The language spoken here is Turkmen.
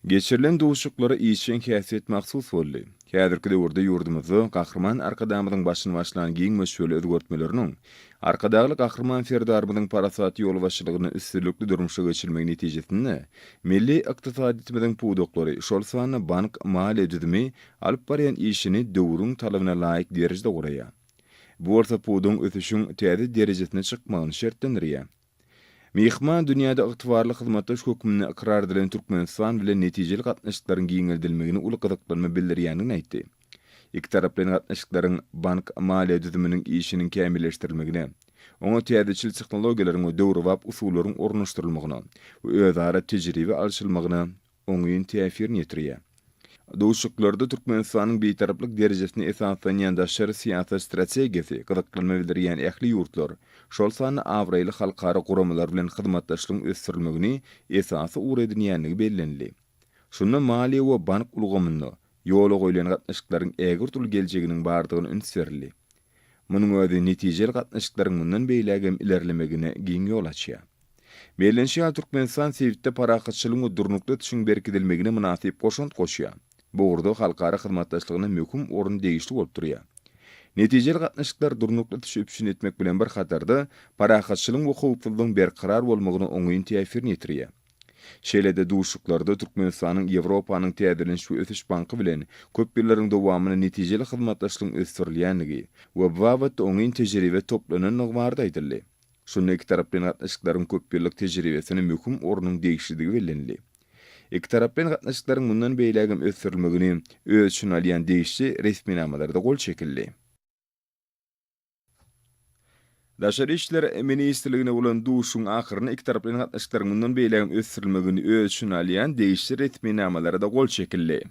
Geçirilen duşuşyklara işjeň häsiýet mahsus boldy. Häzirki döwürde ýurdumyzda Gahryman Arkadagymyzyň başyny başlan giň möçberli özgertmeleriniň, Arkadagly Gahryman Serdarymyzyň parasatly ýolbaşçylygynda üstünlikli durmuşa geçirilmegi netijesinde milli ykdysadyýetimiziň pudaklary, şol sanda bank-maliýe düzümi alyp barýan işini döwrüň talabyna laýyk derejede guraýar. Bu bolsa pudagyň ösüşiň täze derejesine çykmagyny şertlendirýär. Myhman dünýäde ygtybarly hyzmatdaş hökmünde ykrar edilen Türkmenistan bilen netijeli gatnaşyklaryň giňeldilmegine uly gyzyklanma bildirýändigini aýtdy. Ikitaraplaýyn gatnaşyklaryň bank-maliýe düzüminiň işiniň kämilleşdirilmegine, oňa täzeçil tehnologiýalaryň we döwrebap usullaryň ornaşdyrylmagyna we özara tejribe alşylmagyna oňyn täsirini ýetirýär. Duşuşyklarda Türkmenistanyň Bitaraplyk derejesine esaslanýan daşary syýasat strategiýasy gyzyklanma bildirýän ähli ýurtlar, şol sanda abraýly halkara guramalar bilen hyzmatdaşlygyň ösdürilmegini esasy ugur edinýändigi bellenildi. Şunda maliýe we bank ulgamynda ýola goýlan gatnaşyklaryň ägirt uly geljeginiň bardygyna üns berildi. Munuň özi netijeli gatnaşyklaryň mundan beýlägem ilerlemegine giň ýol açýar. Bellenişi ýaly, Türkmenistan sebitde parahatçylygyň we durnukly ösüşiň berkidilmegine mynasyp goşant goşýar. Bu ugurda halkara hyzmatdaşlygyna möhüm orun degişli bolup durýar. Netijeli gatnaşyklar durnukly ösüşi üpjün etmek bilen bir hatarda, parahatçylygyň we howpsuzlygyň berkarar bolmagyna oňyn täsirini ýetirýär. Şeýle-de duşuşyklarda Türkmenistanyň Ýewropanyň Täzeleniş we ösüş banky bilen köp ýyllaryň dowamynda netijeli hyzmatdaşlygyň ösdürilýändigi we bu babatda oňyn tejribe toplanandygy barada aýdyldy. Şunda ikitaraplaýyn gatnaşyklaryň köpýyllyk tejribesine möhüm ornuň degişlidigi bellenildi. Ikitaraplaýyn gatnaşyklaryň mundan beýlägem ösdürilmegini öz içine alýan degişli resminamalarda gol çekildi. Daşary işler ministrliginde bolan duşuşygyň ahyrynda ikitaraplaýyn gatnaşyklaryň mundan beýlägem ösdürilmegini öz içine alýan degişli resminamalara-da gol çekildi.